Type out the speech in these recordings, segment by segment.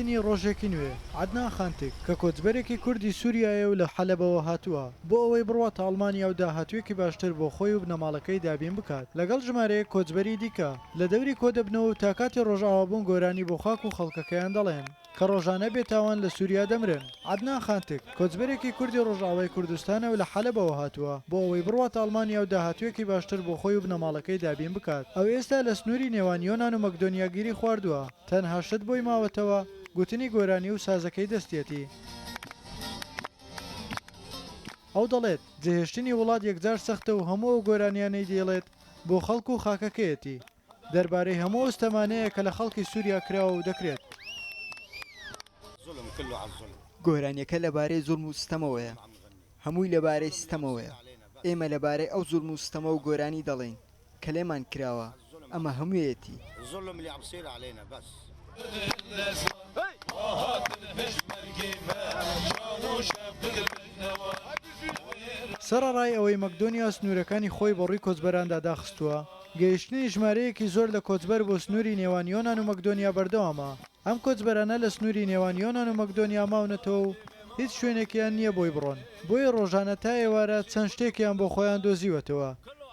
هاتنی ڕۆژێکی نوێ، عەدنان خانتک، کە کۆچبەرێکی کوردی سووریایە و لە حەلەبەوە هاتووە، بۆ ئەوەی بڕواتە ئەڵمانیا و داهاتوویەکی باشتر بۆ خۆی و بنەماڵەکەی دابین بکات، لەگەڵ ژمارەیەک کۆچبەری دیکە، لە دەوری کۆدەبنەوە و تا کاتی ڕۆژئاوابوون گۆرانی بۆ خاک و خەڵکەکەیان دەڵێن. کە ڕۆژانە بێ تاوان لە سووریا دەمرن. عەدنان خانتک، کۆچبەرێکی کوردی ڕۆژئاوای کوردستانە و لە حەلەبەوە هاتووە، بۆ ئەوەی بڕواتە ئەڵمانیا و داهاتوویەکی باشتر بۆ خۆی و بنەماڵەکەی دابین بکات. ئەو ئێستا لە سنووری نێوان یۆنان و مەکدۆنیا گیری خواردووە. تەنها شت بۆی ماوەتەوە گوتنی گۆرانی و سازەکەی دەستیەتی. ئەو دەڵێت، جێهێشتنی وڵات یەکجار سەختە و هەموو ئەو گۆرانیانەی دەیڵێت بۆ خەڵک و خاکەکەیەتی. دەربارەی هەموو ئەو ستەمانەیە کە لە خەڵکی سووریا کراوە و دەکرێت. گۆرانییەکە لەبارەی زوڵم و ستەمەوەیە، هەمووی لەبارەی ستەمەوەیە، ئێمە لەبارەی ئەو زوڵم و ستەمەوە گۆرانی دەڵێین کە لێمان کراوە، ئەمە هەموویەتی. سەرەڕای ئەوەی مەکدۆنیا سنوورەکانی خۆی بەڕووی کۆچبەراندا داخستووە، گەیشتنی ژمارەیەکی زۆر لە کۆچبەر بۆ سنووری نێوان یۆنان و مەکدۆنیا بەردەوامە. ئەم کۆچبەرانە لە سنووری نێوان یۆنان و مەکدۆنیا ماونەتەوە و هیچ شوێنێکیان نییە بۆی بڕۆن، بۆیە ڕۆژانە تا ئێوارە چەند شتێکیان بۆ خۆیان دۆزیوەتەوە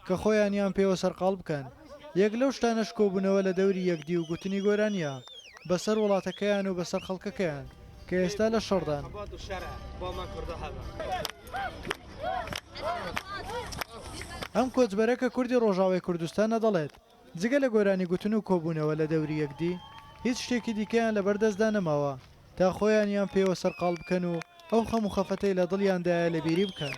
کە خۆیانیان پێوە سەرقاڵ بکەن. یەک لەو شتانەش کۆبوونەوە لە دەوری یەکدی و گوتنی گۆرانییە بەسەر وڵاتەکەیان و بەسەر خەڵکەکەیان کە ئێستا لە شەڕدان. ئەم کۆچبەرە کە کوردی ڕۆژاوای کوردستانە دەڵێت، جگە لە گۆرانی گوتن و کۆبوونەوە لە دەوری یەکدی، هیچ شتێکی دیکەیان لەبەر دەستدا نەماوە تا خۆیانیان پێوە سەرقاڵ بکەن و ئەو خەم و خەفەتەی لە دڵیاندایە لەبیری بکەن.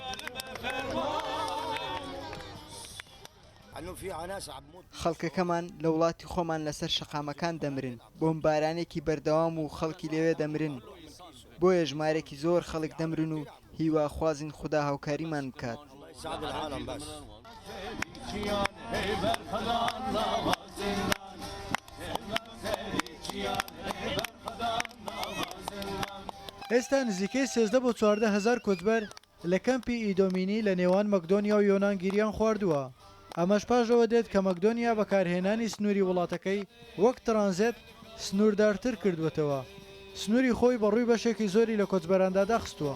خەڵکەکەمان لە وڵاتی خۆمان لەسەر شەقامەکان دەمرن، بۆمبارانێکی بەردەوام و خەڵکی لەوێ دەمرن، بۆیە ژمارەیەکی زۆر خەڵک دەمرن و هیواخوازین خودا هاوکاریمان بکات. ئێستا نزیکەی 13 بۆ 14 هەزار کۆچبەر لە کەمپی ئیدۆمینی لە نێوان مەکدۆنیا و یۆنان گیریان خواردووە، ئەمەش پاش ئەوە دێت کە مەکدۆنیا بەکارهێنانی سنووری وڵاتەکەی وەک ترانزێت سنووردارتر کردووەتەوە، سنووری خۆی بەڕووی بەشێکی زۆری لە کۆچبەراندا داخستووە.